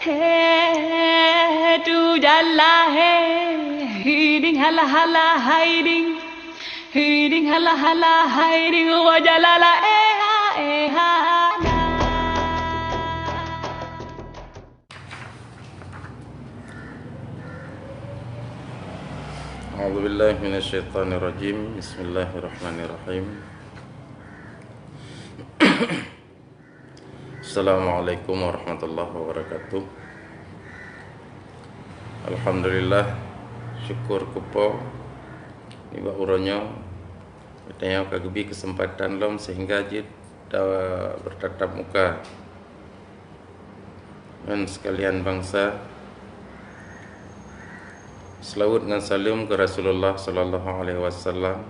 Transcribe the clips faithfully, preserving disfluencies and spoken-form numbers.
He, tu jala he, hiding hala hala hiding, hiding hala hala hiding, wa jalala eha eha na. A'udzubillahi minasyaitonirrajim. Bismillahirrahmanirrahim. Assalamualaikum warahmatullahi wabarakatuh. Alhamdulillah, syukur keu Po nibak uroe nyoe, geutanyoe ka geubi keuseumpatan lom sehingga jeuet ta-, bertatap muka ngon sekalian bansa. Seulaweuet ngon saleuem keu Rasulullah sallallahu alaihi wasallam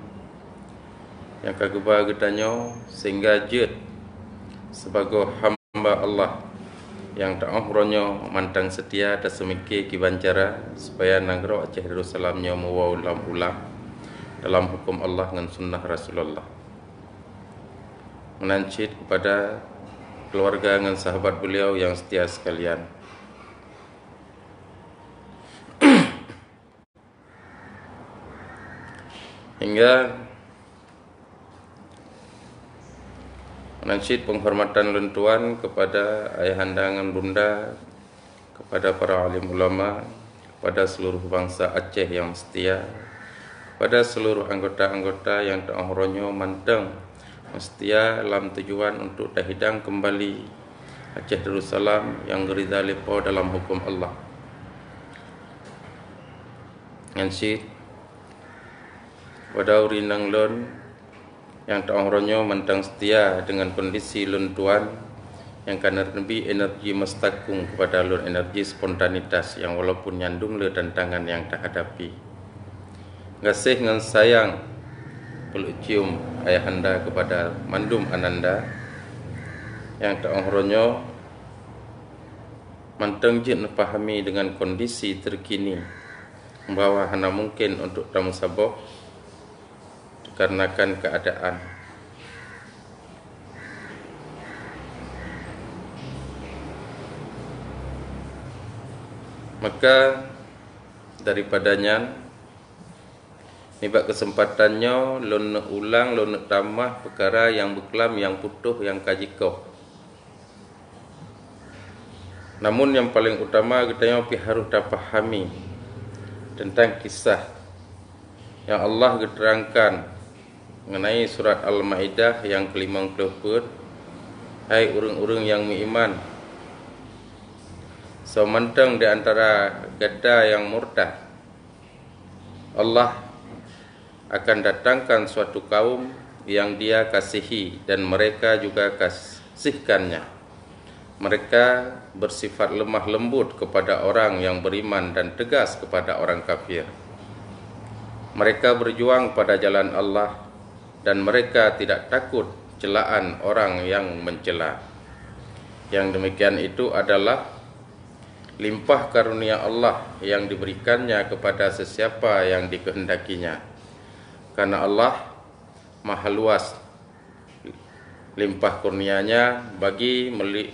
nyang ka geuba geutanyoe sehingga jeuet sibagoe hamba Allah nyang taoh uroe nyoe mantong seutia taseumike kiban cara supaya nanggroe Aceh Darussalam nyoe meuwoe lam ulam dalam huköm Allah ngon sunnah Rasulullah. Meunan cit kepada keluarga ngon sahabat beliau nyang seutia sekalian. Hingga meunan cit penghormatan lôn tuan kepada ayahanda ngon bunda, kepada para alim ulama, kepada seluruh bansa Aceh nyang seutia, kepada seluruh anggota-anggota nyang taoh uroe nyoe mantong seutia lam tujuan untuk tahidang keumbali Aceh Darussalam nyang geuridha lé Po dalam huköm Allah. Ngon cit, pada ureueng inong lôn nyang taoh uroe nyoe mantong seutia deungon kondisi lôn tuan nyang ka neubri energi meustakung kepada lôn, energi spontanitas nyang walaupun nyandum le tantangan nyang tahadapi. Gaséh ngon sayang peuleucium ayahanda kepada mandum ananda nyang taoh uroe nyoe mantong jeuet neupahami deungon kondisi terkini bahwa hana mungkin untuk tameusaboh dikarenakan keadaan. Maka daripada nyan, nibak keuseumpatan nyoe lôn neuk ulang, lôn neuk tamah peukara nyang beuklam, nyang putôh, nyang ka jikoh. Namun nyang paleng utama geutanyoe pih harôh tapahami teuntang kisah nyang Allah geuteurangkan ngeunai surat Al-Maidah nyang keulimong ploh peuet, "Hai ureuëng-ureuëng nyang meuiman, soe mantong di antara gata nyang murtad, Allah akan datangkan suatu kaum yang Dia kasihi dan mereka juga kasihkan-Nya. Mereka bersifat lemah lembut kepada orang yang beriman dan tegas kepada orang kafir. Mereka berjuang pada jalan Allah dan mereka tidak takut celaan orang yang mencela." Yang demikian itu adalah limpah karunia Allah yang diberikan-Nya kepada sesiapa yang dikehendaki-Nya. Karena Allah maha luas limpah kurnia-Nya bagi meli-,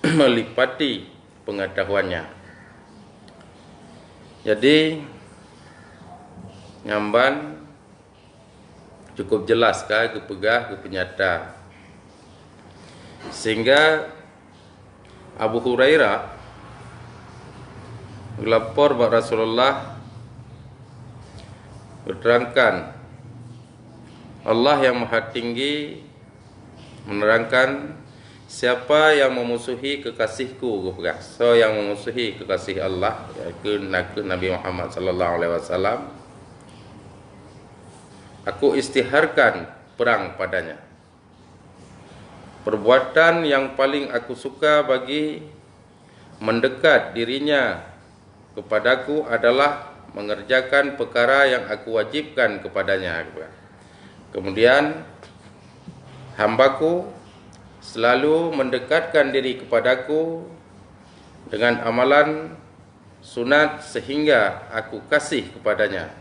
melipati pengetahuan-Nya. Jadi, nyan ban cukup jelas ka geupeugah, geupeunyata. Sehingga Abu Hurairah geulapor bak Rasulullah, geuterangkan, "Allah yang Maha Tinggi menerangkan, 'Siapa yang memusuhi kekasih-Ku,'" geupeugah, "soe nyang meumusuhi kekasih Allah, yaitu nakeuh Nabi Muhammad sallallahu alaihi wasallam, Aku istiharkan perang padanya. Perbuatan yang paling Aku suka bagi mendekat dirinya kepada-Ku adalah mengerjakan peukara yang Aku wajibkan kepadanya." Kemudian, "Hamba-Ku selalu mendekatkan diri kepada-Ku dengan amalan sunat sehingga Aku kasih kepadanya.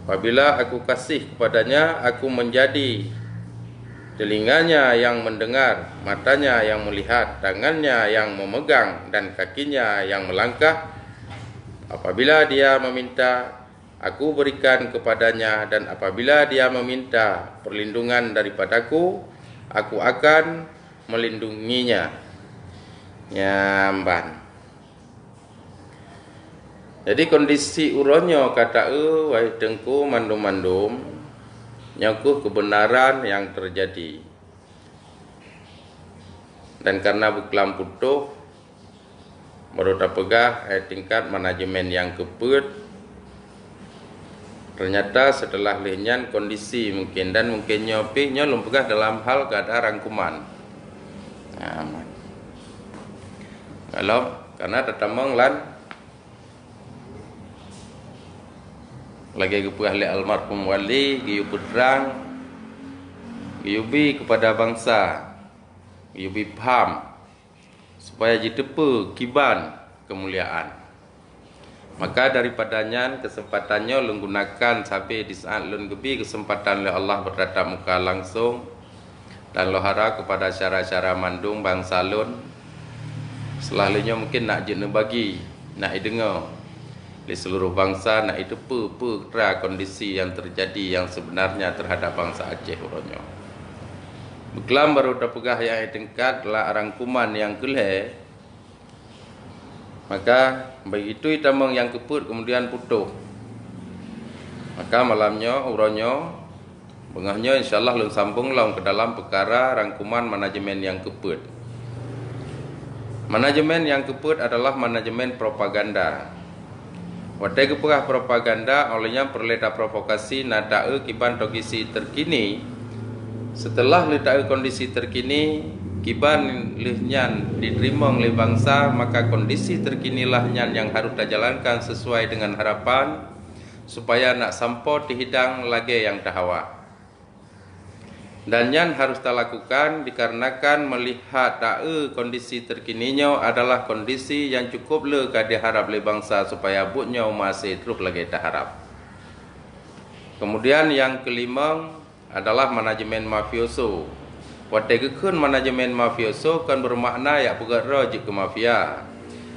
Apabila Aku kasih kepadanya, Aku menjadi Telinganya yang mendengar, matanya yang melihat, tangannya yang memegang, dan kakinya yang melangkah. Apabila dia meminta, Aku berikan kepadanya, dan apabila dia meminta perlindungan daripada-Ku, Aku akan melindunginya. Nyan ban. Jadi, kondisi uroe nyoe ka taeu, wahai Teungku, mandum-mandum, nyoe keuh kebenaran nyang teujadi. Dan karena beuklam putôh, baru tapeugah, eh, tingkat manajemen nyang keupeuet. Ternyata setelah lheueh nyan kondisi mungkin, dan mungkin nyoe pih, nyoe lôn peugah dalam hal keuadaan rangkuman. Nah, kalau karena tatamong lan lagèe geupeugah lé almarhum Wali, geuyue peutrang, geuyue bi kepada bansa, geuyue bi paham, supaya jiteupeue kiban keumuliaan. Maka daripada nyan, keuseumpatan nyoe lôn gunakan sabe di saat lôn geubi keuseumpatan lé Allah beutatap muka langsong, dan lôn harap kepada syedara-syedara mandum bansa lôn, seulalu nyoe mungkin nak jeuet neubagi, nak ideungoe lé seuluruh bansa, nak iteupeue peue tra kondisi nyang teujadi nyang seubeunarnya teuhadap bansa Aceh uroe nyoe. Beuklam baru tapeugah nyang tingkat lam rangkuman nyang keulhèe, maka begitu itamong nyang keupeuet keumudian putôh. Maka malam nyoe, uroe nyoe, beungoh nyoe, insya Allah lôn sambong lom keu dalam peukara rangkuman manajemen nyang keupeuet. Manajemen nyang keupeuet adalah manajemen propaganda. Watèe geupeugah propaganda, óh lheueh nyan peureulèe taprovokasi na taeu kiban kondisi terkini. Seuteulah lheueh taeu kondisi terkini, kiban lheueh nyan jiteurimong lé bansa, maka kondisi terkinilah nyan nyang harôh tajalankan sisuai deungon harapan, supaya nak sampoe teuhidang lagèe nyang tahawa. Dan nyan harôh talakukan dikarenakan meulihat taeu kondisi terkini nyoe adalah kondisi nyang cukup le ka diharab lé bansa supaya buet nyoe masih trôh lagèe taharab. Keumudian nyang keulimong adalah manajemen mafioso. Watèe geukheun manajemen mafioso kon beumakna jak peugöt droe jeuet keu mafia.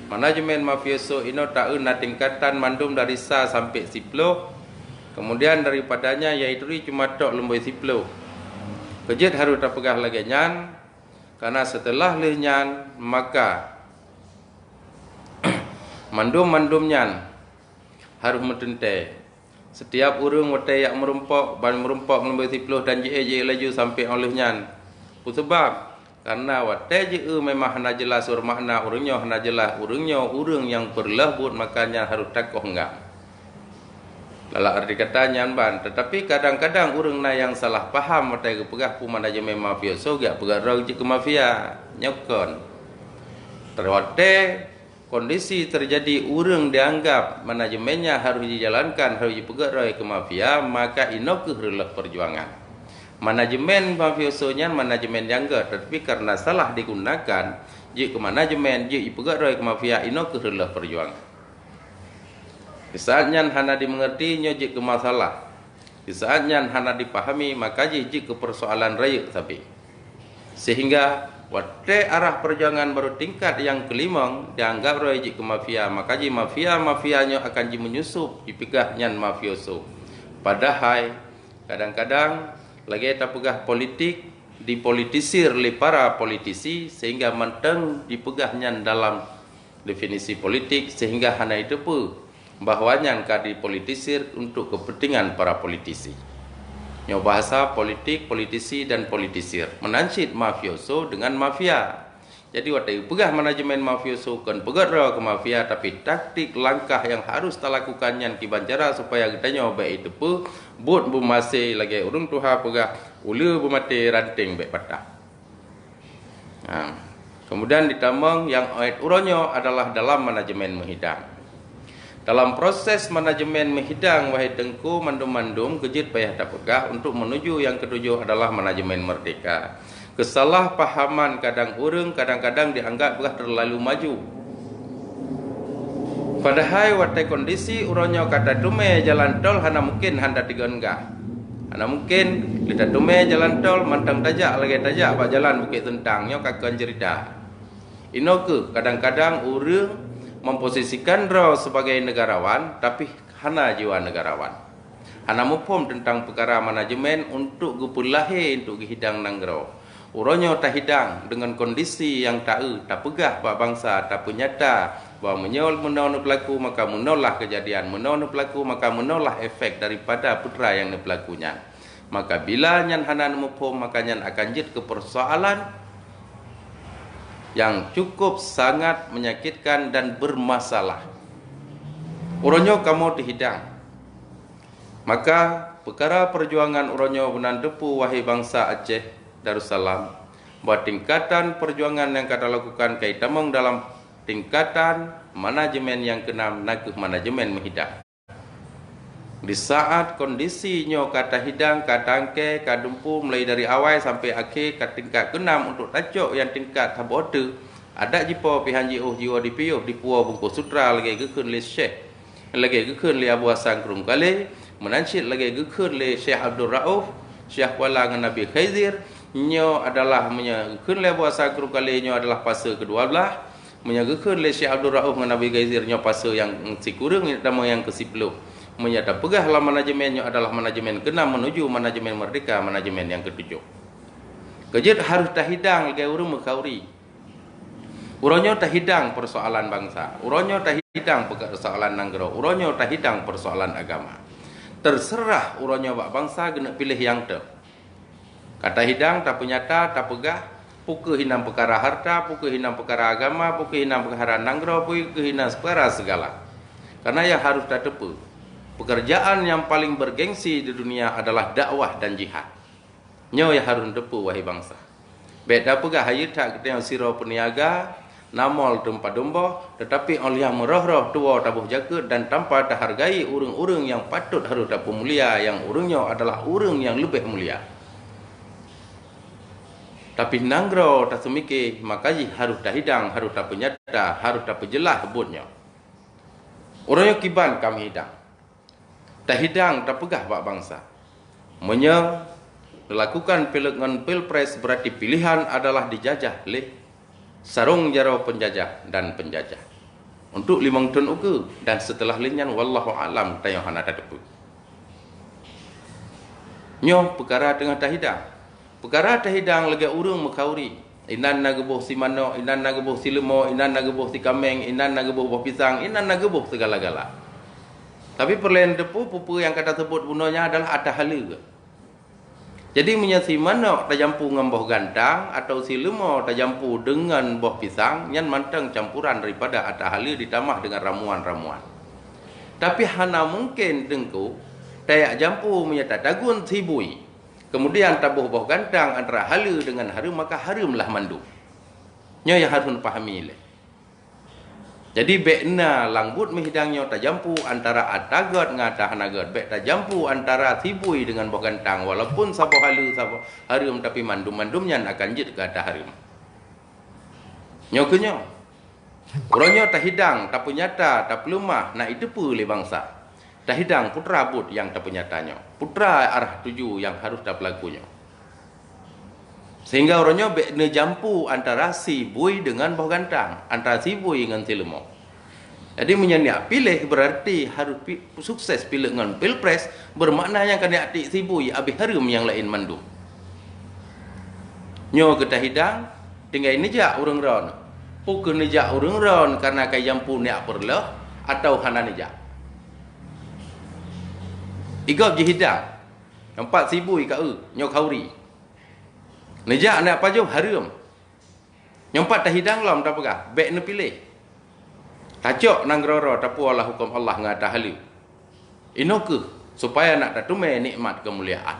Manajemen mafioso inoe taeu na tingkatan mandum dari sa sampai siploh. Keumudian daripadanya yaitu cuma tok lumbôi siploh. Keujeuet harôh tapeugah lagèe nyan, karena seuteulah lheueh nyan maka mandum-mandum nyan harôh meuteuntèe. Seutiap ureuëng watèe jak meurumpok, ban meurumpok lumbôi siploh dan jiék-jiék laju sampai óh lheueh nyan. Peue sabab? Karena watèe jieu memang hana jeulaih beumakna ureuëng nyoe, hana jeulaih ureuëng nyoe, ureuëng nyang peureulèe buet maka nyan harôh takoh ngam. Dalam arti kata nyan ban, tetapi kadang-kadang ureuëng na nyang salah paham watèe geupeugah peue manajemen mafioso jak peugöt droe jeuet keu mafia. Nyoe kon. Watèe kondisi teujadi ureuëng dianggap manajemennya harôh jijalankan, harôh jipeugöt droe keu mafia, maka inoe keuh reulèe peujuangan. Manajemen mafioso nyan manajemen nyang göt, tetapi karena salah digunakan, jeuet keu manajemen, jeuet jipeugöt droe keu mafia, inoe keuh reulèe peujuangan. Di saat nyan hana dimengerti, nyoe jeuet keu masalah. Di saat nyan hana dipahami, maka jih jeuet keu peusoalan rayeuk sabe. Sehingga watèe arah peujuangan baru tingkat nyang keulimong, dianggap droe jeuet keu mafia, maka jih mafia-mafia nyoe akan jimenyusup, jipeugah nyan mafioso. Padahai kadang-kadang lagèe tapeugah politik dipolitisir lé para politisi sehingga mantong jipeugah nyan dalam definisi politik sehingga hana jiteupeue bahwa nyan ka dipolitisir untuk kepentingan para politisi. Nyoe bahasa politik, politisi dan politisir. Meunan cit mafioso dengan mafia. Jadi watèe geupeugah manajemen mafioso kon peugöt droe keu mafia, tapi taktik langkah nyang harôh talakukan nyan kiban cara supaya geutanyoe bèk jiteupeue buet beumaséh lagèe ureuëng tuha peugah, uleue beumaté ranténg bèk patah. Ha. Keumudian ditamong nyang ôt uroe nyoe adalah dalam manajemen meuhidang. Dalam proses manajemen meuhidang, wahai Teungku, mandum-mandum keujeuet payah tapeugah untuk meunuju nyang keutujoh adalah manajemen merdeka. Keusalahpahaman kadang ureuëng kadang-kadang dianggap peugah teulalu maju. Padahai watèe kondisi uroe nyoe ka tateumèe jalan tol hana mungken hana tigeunggah. Hana mungken lé tateumé jalan tol mantong tajak lagée tajak bak jalan Bukét Seuntang nyoe ka kon ceurita. Inoe kheueh kadang-kadang ureuëng memposisikan droe sebagai negarawan, tapi hana jiwa negarawan. Hana muphom teuntang peukara manajemen untuk geupeulahé untuk geuhidang nanggroe. Uroe nyoe tahidang deungon kondisi nyang taeu, tapeugah bak bansa, tapeunyata bahwa meunyoe meunoe neupeulaku, maka meunoe lah keujadian, meunoe neupeulaku, maka meunoe lah efek daripada peukara nyang neupeulaku nyan. Maka bila nyan hana neumuphom, maka nyan akan jeuet keu persoalan nyang cukup sangat menyakitkan dan bermasalah. Uroe nyoe kamoe teuhidang. Maka peukara peujuangan uroe nyoe meunan teupeu, wahai bansa Aceh Darussalam, bahwa tingkatan peujuangan nyang ka talakukan ka itamong dalam tingkatan manajemen nyang keunam, na kheueh manajemen meuhidang. Di saat kondisi nyoe ka tahidang, ka tangke, ka dumpu mulai dari awai sampai akhé, ka tingkat keunam untuk tacok nyang tingkat saboh teuk, adak jipo pihan jiôh jiwoe dipiôh dipuwoe bungkôh sutra lagée geukheun lé Syekh, lagée geukheun lé Abu Hasan Krueng Kalé, meunan cit lagée geukheun lé Syekh Abdul Rauf, Syekh Kuala ngon Nabi Khaizir. Nyoe adalah meunyoe geukheun lé Abu Hasan Krueng Kalé, nyoe adalah fase keudua blaih. Meunyoe geukheun lé Syekh Abdul Rauf ngon Nabi Khaizir, nyoe fase nyang sikureueng, tamong nyang keusiploh. Meunyoe tapeugah lam manajemen, nyoe adalah manajemen keunam menuju manajemen merdeka, manajemen nyang keutujoh. Keujeuet harôh tahidang lagée ureuëng meukhauri. Uroe nyoe tahidang persoalan bansa, uroe nyoe tahidang persoalan nanggroe, uroe nyoe tahidang persoalan agama. Terserah uroe nyoe bak bansa geuneuk piléh nyang teuk. Ka tahidang, tapeunyata, tapeugah, peu kheueh inan peukara harta, peu kheueh inan peukara agama, peu kheueh inan peukara nanggroe, peu kheueh inan peukara segala. Karena nyang harôh tateupeue, pekerjaan yang paling bergengsi di dunia adalah dakwah dan jihad. Nyoe nyang harôh neuteupeue, wahai bansa. Bék tapeugah hayeue that geutanyoe sidroe peuniaga, na mol teumpat dumboh, teutapi óh lheueh meurôh-rôh tuwoe taboh jakeuet dan tanpa tahargai ureuëng-ureuëng nyang patôt harôh tapeumulia, nyang ureuëng nyoe adalah ureuëng nyang leubeh mulia. Tapi nanggroe taseumiké, maka jih harôh tahidang, harôh tapeunyata, harôh tapeujeulaih buet nyoe. Uroe nyoe kiban ka meuhidang. Tahidang tapeugah bak bansa. Meunyoe dilakukan pilék ngon pilpres, berarti pilihan adalah dijajah lé sarong jaroe penjajah dan penjajah untuk limong thon ukeue, dan seuteulah lé nyan, wallahu a'lam, tanyoe hana tateupeue. Nyoe peukara teungoh tahidang. Peukara tahidang lagée ureuëng meukhauri. Inan na geuboh si manok, inan na geuboh si leumo, inan na geuboh si kaméng, inan na geuboh boh pisang, inan na geuboh seugala-gala. Tapi peureulée neuteupeue, peue-peue nyang ka taseubut bunoe nyan adalah ata haleue. Jadi, meunyoe si manok tajampu ngon boh gantang, atawa si leumo tajampu deungon boh pisang, nyan mantong campuran daripada ata haleue ditamah deungon ramuan-ramuan. Tapi hana mungken teungku tajak jampu meunyoe tatagun si bui. Keumudian taboh boh gantang antara haleue deungon hareuem, maka hareuem lah mandum. Nyoe nyang harôh neupahami lé. Jadi, bék na lam buet meuhidang nyoe tajampu antara ata gét ngon ata hana gét. Bék tajampu antara si bui deungon boh gantang, walaupun saboh haleue, saboh hareuem, tapi mandum-mandum nyan akan jeuet keu ata hareuem. Nyoe keuh nyoe. Uroe nyoe tahidang, tapeunyata, tapeuleumah, na iteupeue lé bansa. Tahidang peukara buet nyang tapeunyata nyoe, peukara arah tuju nyang harôh tapeulaku nyoe. Sehingga uroe nyoe bék neujampu antara si bui deungon boh gantang, antara si bui ngon si leumo. Jadi, meunyoe neujak piléh, berarti harôh pi-, sukses pilék ngon pilpres, bermakna nyang ka neujak tiek si bui, abéh hareuem nyang laén mandum. Nyoe keuh tahidang, tinggai neujak ureuëng ron. Peu kheueh neujak ureuëng ron kareuna ka jampu neujak peureuloh atawa hana neujak? Igob jihidang, nyoe pat si bui ka eu, nyoe khauri. Neujak neujak pajoh hareuem. Nyoe pat tahidang lom tapeugah, bék neupiléh. Tacok nanggroe-groe tapuwoe lam huköm Allah ngon ata haleue. Inoe keuh supaya nak tateumé nikmat keumuliaan.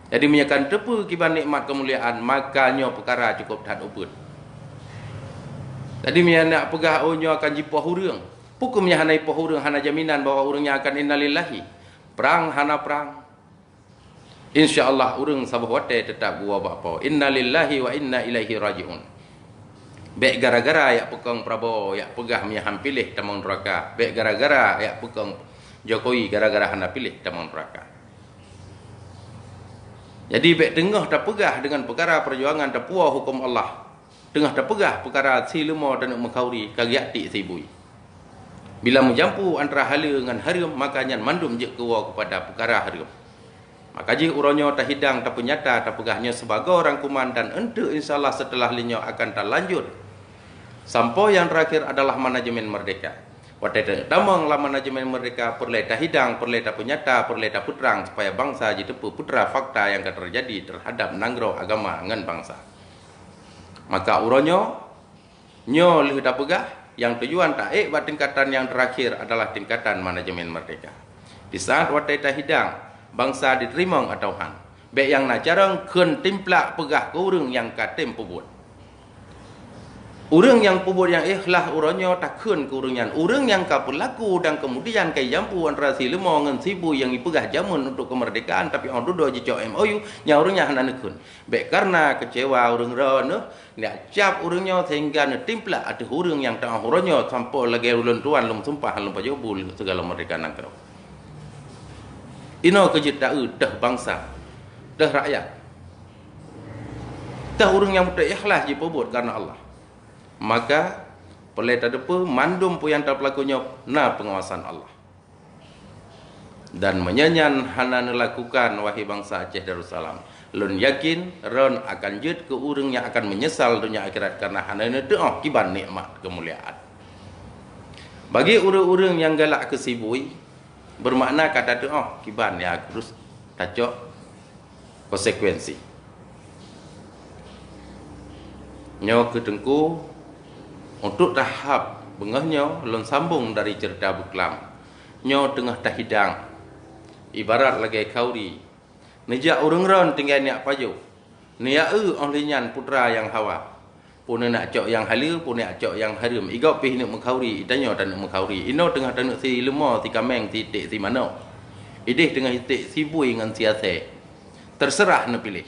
Jadi, meunyoe ka neuteupeue kiban nikmat keumuliaan, maka nyoe peukara cukup that ubeut. Jadi, meunyoe nak peugah, "Oh, nyoe akan jipoh ureuëng," peu kheueh meunyoe hana jipoh ureuëng, hana jaminan bahwa ureuëng nyan akan innalillahi. Prang hana prang, insya Allah, ureuëng saboh watée teutap geuwoe bak Po. Innalillahi wa inna ilaihi raji'un. Bék gara-gara jak peukong Prabowo, jak peugah meunyoe han piléh tamong neuraka. Bék gara-gara jak peukong Jokowi, gara-gara hana piléh tamong neuraka. Jadi bék teungoh tapeugah deungon peukara peujuangan tapuwoe huköm Allah, teungoh tapeugah peukara si leumo taneuk meukhauri ka geujak tiek si bui. Bila meujampu antara haleue ngon hareuem, maka nyan mandum jeuet keu woe keupada peukara hareuem. Maka jih uroe nyoe tahidang tapeunyata tapeugah nyoe sibagoe rangkuman dan eunteuk insya Allah seuteulah lheueh nyoe akan talanjut sampoe nyang teurakhir adalah manajemen merdeka. Watée tamong lam manajemen merdeka, peureulée tahidang, peureulée tapeunyata, peureulée tapeutrang supaya bansa jiteupeu peue fakta nyang ka teujadi teuhadap nanggroe, agama ngon bansa. Maka uroe nyoe, nyoe lheueh tapeugah, nyang tujuan taék bak tingkatan nyang teurakhir adalah tingkatan manajemen merdeka. Di saat watée tahidang, bansa jiteurimong atawa han, bék nyang na carông kheun timplak peugah keu ureuëng nyang ka tem peubuet. Ureuëng nyang peubuet nyang ikhlas uroe nyoe takheun keu ureuëng nyan. Ureuëng nyang ka peulaku dan keumudian ka jijampu antara si leumo ngon si bui nyang jipeugah jameun untuk keumeurdekaan, tapi óh dudoe jicok M O U, nyan ureuëng nyan hana neukheun. Bék kareuna keucewa ureuëng droeneuh, neujak cap ureuëng nyoe sehingga neutimplak ateueh ureuëng nyang teuoh uroe nyoe sampoe lagée ulôn tuan lôn sumpah lôn pajoh bu sigala meurdeka nanggroe. Inoe keuh jeuet taeu teuh bansa, teuh rakyat, teuh ureuëng nyang beutôi ikhlas jipeubuet kareuna Allah. Maka, peureulée tateupeue mandum peue nyang tapeulaku nyoe na peungawasan Allah. Dan meunyoe nyan hana neulakukan, wahai bansa Aceh Darussalam, lôn yakin droen akan jeuet keu ureuëng nyang akan meunyeusal donya akhirat kareuna hana neuteuoh kiban nikmat keumuliaan. Bagi ureuëng-ureuëng nyang galak keu si bui, beumakna ka tateuoh kiban nyang harôh tacok konsekuensi. Nyoe keuh Teungku, untuk tahap beungoh nyoe lôn sambong dari ceurita beuklam. Nyoe teungoh tahidang, ibarat lagée khauri. Neujak ureuëng droen tinggai neujak pajoh, neujak eu óh lheueh nyan putra nyang hawa. Peue neujak cok nyang haleue, peue neujak cok nyang hareuem. Igob pih neuk meukhauri, itanyoe taneuk meukhauri. Inoe teungoh taneuk si leumo, si kaméng, si iték, si manok. Ideh teungoh iték si bui ngon si asée. Teuseurah neupiléh.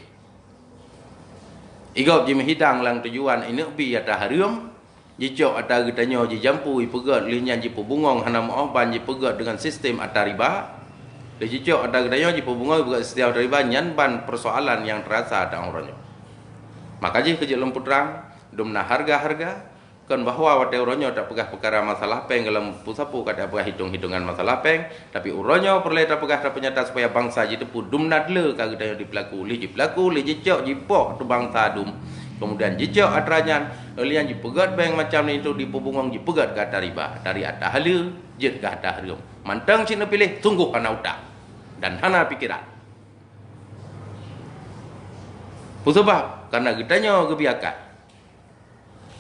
Igob jimeuhidang lam tujuan ineuk bi ata hareuem, jicok ata geutanyoe jijampu, jipeugét, lheueh nyan jipeubungong hana meuoh ban jipeugét deungon sistem ata riba. Lheueh jicok ata geutanyoe jipeubungong jipeugét sistem ata riba, nyan ban peusoalan nyang teurasa ata uroe nyoe. Maka jih keu jeuet lôn peutrang, dum na hareuga-hareuga, kon bahwa watée uroe nyoe tapeugah peukara masalah péng lam peue sapeue ka tapeugah hitong-hitongan masalah péng, tapi uroe nyoe peureulée tapeugah tapeunyata supaya bansa jiteupeu dum na dleu ka geutanyoe jipeulaku, lheueh jipeulaku, lheueh jicok jipoh ateueh bansa dum. Keumudian jicok atra nyan, lheueh nyan jipeugét bank macam nyan itu jipeubungong jipeugét keu ata riba, dari ata haleue jeuet keu ata hareuem. Mantong cit neupiléh sunggoh hana utak dan hana pikeran. Peue sabab? Kareuna geutanyoe geubi akai.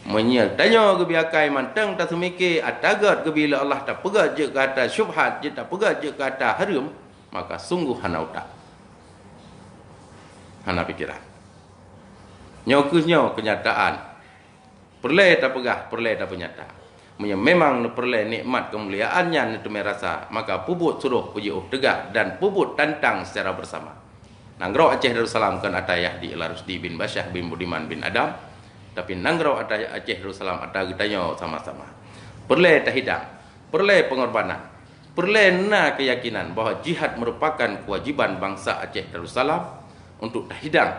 Meunyoe tanyoe geubi akai mantong taseumike ata gét geubi lé Allah tapeugét jeuet keu ata syubhat, jeuet tapeugét jeuet keu ata hareuem, maka sunggoh hana utak, hana pikeran. Nyoe keuh nyoe keunyataan. Peureulée tapeugah, peureulée tapeunyata. Meunyoe memang neupeureulée nikmat keumuliaan nyan neuteumé rasa, maka peubuet suroh peujiôh teuga dan peubuet tantang secara beusama. Nanggroe Aceh Darussalam kon ata Yahdi Al-Rusdi bin Basyah bin Budiman bin Adam, tapi nanggroe ata Aceh Darussalam ata geutanyoe sama-sama. Peureulée tahidang, peureulée peungorbanan, peureulée na keuyakinan bahwa jihad meurupakan keuwajiban bansa Aceh Darussalam untuk tahidang,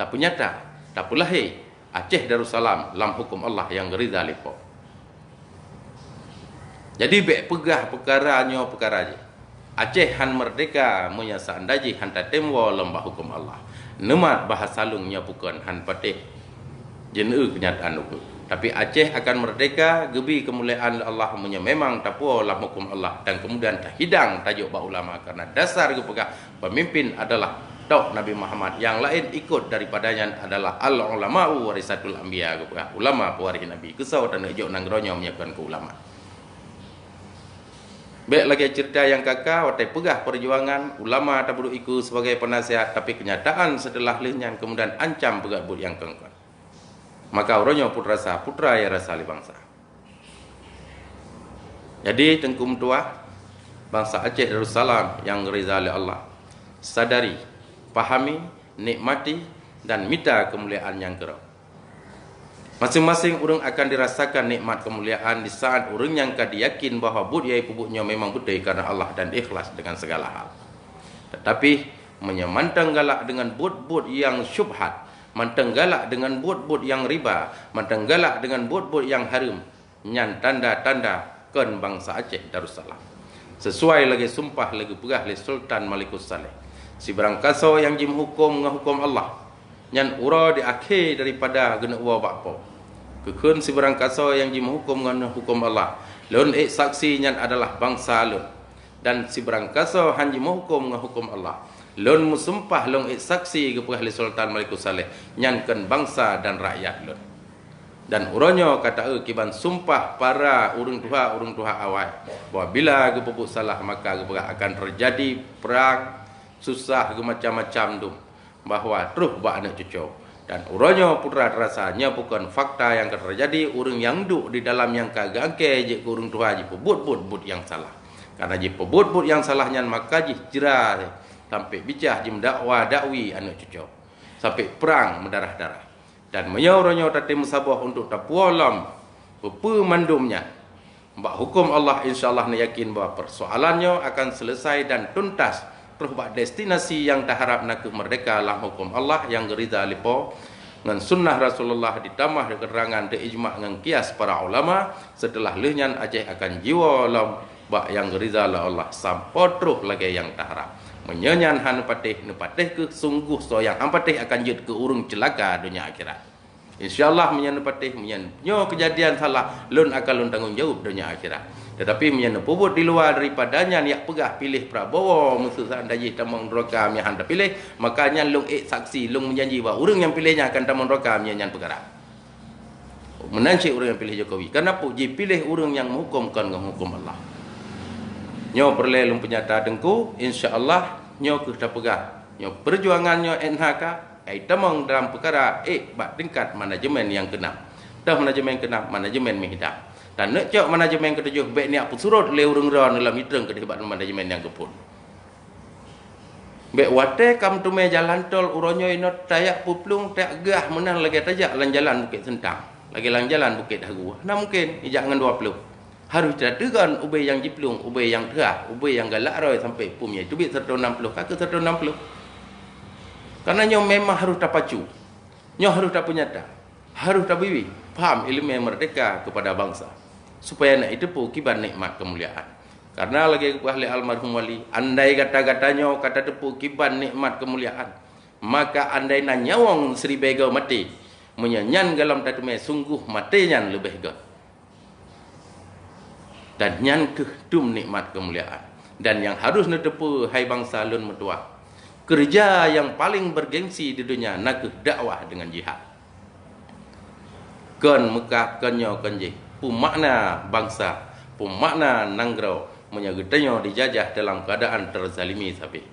tapeunyata, tapeulahé Aceh Darussalam lam huköm Allah nyang geuriza lé Po. Jadi bék peugah peukara nyoe peukara jih. Aceh han meurdeka meunyoe seunda jih han tatem woe lom bak huköm Allah. Neumat bahasa lôn nyoe bukon han patéh jeuneue keunyataan ukeue. Tapi Aceh akan meurdeka geubi keumuliaan lé Allah meunyoe memang tapuwoe lam huköm Allah dan keumudian tahidang tajok bak ulama, kareuna dasar geupeugah pemimpin adalah tok Nabi Muhammad, nyang laén ikot daripada nyan adalah al-ulama'u warisatul anbiya, geupeugah ulama pewaréh Nabi. Keusoe taneuk jok nanggroe nyoe meunyoe kon keu ulama? Bék lagée ceurita nyang ka-ka, watée peugah peujuangan, ulama tapeudok ikeue sibagai peunasihat, tapi keunyataan seuteulah lheueh nyan keumudian ancam peugah buet nyang kon-kon. Maka uroe nyoe putra sa, putra nyang rasa lé bansa. Jadi, Teungku meutuwah, bansa Aceh Darussalam nyang geuriza lé Allah, sadari, pahami, nikmati, dan mita keumuliaan nyang keurok. Maséng-maséng ureuëng akan dirasakan nikmat keumuliaan di saat ureuëng nyang ka diyakin bahwa buet nyang jipeubuet nyoe memang beutôi kareuna Allah dan ikhlas deungon sigala hal. Teutapi, Meunyoe mantong galak deungon buet-buet nyang syubhat, mantong galak deungon buet-buet nyang riba, mantong galak deungon buet-buet nyang hareuem, nyan tanda-tanda kon bansa Aceh Darussalam. Sesuai lagée sumpah lagée peugah lé Sultan Malikus Saleh, sibarang kasoe nyang jimeuhuköm ngon huköm Allah, nyan uroe di akhé daripada geuneuk woe bak Po. Keukeuen sibarang kasoe nyang jimeuhuköm ngon huköm Allah, lôn ék saksi nyan adalah bansa lôn. Dan sibarang kasoe han jimeuhuköm ngon huköm Allah, lôn meusumpah lôn ék saksi geupeugah lé Sultan Malikus Saleh, nyan kon bansa dan rakyat lôn. Dan uroe nyoe ka taeu kiban sumpah para ureuëng tuha-ureuëng tuha awai, bahwa bila geupeubuet salah maka geupeugah akan teujadi prang, susah, geumacam-macam dum, bahwa troh bak aneuëk cucoe. Dan uroe nyoe putra teurasa nyoe bukon fakta nyang ka teujadi, ureuëng nyang duek di dalam nyang ka geuangkée jeuet keu ureuëng tuha jipeubuet buet-buet nyang salah. Karena jipeubuet buet nyang salah nyan maka jih jra sampai bijah jimeudakwa dakwi aneuëk cucoe, sampai prang meudarah-darah. Dan meunyoe uroe nyoe tatem meusaboh untuk tapuwoe lom peue-peue mandum nyan bak huköm Allah, insya Allah neuyakin bahwa persoalan nyoe akan selesai dan tuntas troh bak destinasi nyang taharab, nakeuh meurdeka lam huköm Allah nyang geuriza lé Po ngon sunnah Rasulullah ditamah di keuterangan di ijma ngon kias para ulama. Seuteulah lheueh nyan Aceh akan jiwoe lom bak nyang geuriza lé Allah sampoe troh lagée nyang taharab. Meunyoe nyan hana patéh, neupatéh kheueh, sungguh soe nyang hana patéh akan jeuet keu ureuëng ceulaka donya akhirat. Insya Allah meunyoe neupatéh, meunyoe nyoe keujadian salah, lôn akan lôn tanggong jaweueb donya akhirat. Tetapi meunyoe neupeubuet di luwa daripada nyan, yak peugah piléh Prabowo, meuseu seandai jih tamong neuraka meunyoe han tapiléh, maka nyan lôn ék saksi, lôn meujanji bahwa ureuëng nyang piléh nyan akan tamong neuraka meunyoe nyan peukara. Meunan cit ureuëng nyang piléh Jokowi. Kenapa? Jipiléh ureuëng nyang meuhuköm kon ngon huköm Allah. Nyoe peureulée lôn peunyata teungku, insya Allah nyoe kheueh tapeugah. Nyoe peujuangan nyoe N H K, ai tamong dalam peukara ék bak tingkat manajemen nyang keunam. Toh manajemen keunam, manajemen meuhidang. Dan neuk cok manajemen keutujoh bék niyak peusurot lé ureuëng droe lam itreng keudeh bak manajemen nyang geuphon. Bék watée ka meuteumé jalan tol uroe nyoe inoe tajak peuplueng tajak gah meunan lagée tajak lam jalan Bukét Seuntang, lagée lam jalan Bukét Hagu. Hana mungken ijak ngon dua ploh. Harôh tateugon ubé nyang jiplueng, ubé nyang teuhah, ubé nyang galak roe sampai pumie teubiet seratus enam puluh, ka keu seratus enam puluh. Karena nyoe memang harôh tapacu. Nyoe harôh tapeunyata, harôh tabiwi paham ileumé meurdeka keupada bansa, supaya na jiteupeue kiban nikmat keumuliaan. Karena lagée geupeugah lé almarhum Wali, andai gata-gata nyoe ka tateupeue kiban nikmat keumuliaan, maka andai na nyawöng siribée goe maté, meunyoe nyan gohlom tateumé sunggoh maté nyan leubeh göt. Dan nyan kheueh dum nikmat keumuliaan. Dan nyang harôh neuteupeue, hai bansa lôn meutuwah, keureuja nyang paleng beurgengsi di donya na kheueh dakwah deungon jihad. Kon Meukah, kon nyoe, kon jéh, peue makna bansa, peue makna nanggroe meunyoe geutanyoe dijajah dalam keuadaan teuzalimi sabe.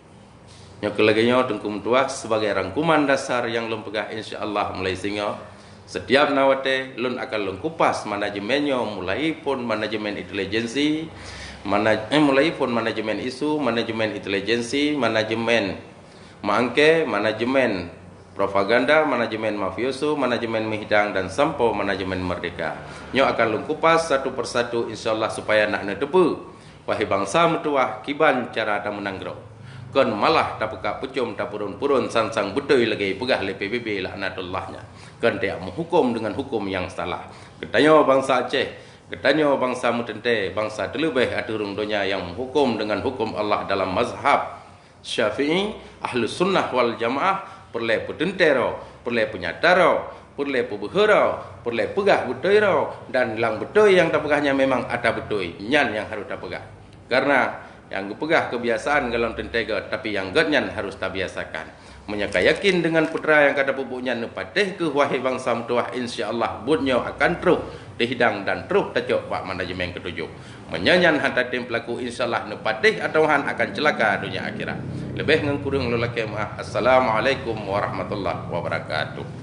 Nyoe keuh lagée nyoe Teungku meutuwah, sibagai rangkuman dasar nyang lôn peugah, insya Allah mulai singoh, setiap na watée lôn akan lôn kupas manajemen nyoe, mulai phon manajemen intelijensi, mana-, eh, mulai phon manajemen isu, manajemen intelijensi, manajemen meuangkée, manajemen propaganda, manajemen mafioso, manajemen meuhidang, dan sampoe manajemen meurdeka. Nyoe akan lôn kupas satu persatu, insya Allah, supaya na neuteupeue, wahai bansa meutuwah, kiban cara tameunanggroe. Kon malah tapeuka peucom tapeuron-peuron sang-sang beutôi lagée peugah lé P B B laknatullah nyan. Kon tajak meuhuköm deungon huköm nyang salah. Geutanyoe bansa Aceh, geutanyoe bansa meuteuntée, bansa teuleubeh ateueh rhueng donya nyang meuhuköm deungon huköm Allah dalam mazhab Syafi'i, Ahlus Sunnah wal Jamaah, peureulée peuteuntée droe, peureulée peunyata droe, peureulée peubeuhe droe, peureulée peugah beutôi droe, dan lam beutôi nyang tapeugah nyan memang ata beutôi, nyan nyang harôh tapeugah. Karena nyang geupeugah keubiasaan gohlom teuntée göt, tapi nyang göt nyan harôh tabiasakan. Meunyoe ka yakin deungon peue nyang ka tapeubuet nyan, neupatéh kheueh, wahai bansa meutuwah, insya Allah buet nyoe akan troh teuhidang dan troh tacok bak manajemen keutujoh. Meunyoe nyan hana tatem peulaku, insya Allah neupatéh atawa han akan ceulaka donya akhirat. Leubeh ngon kureueng lôn lakée meu'ah. Assalamualaikum warahmatullahi wabarakatuh.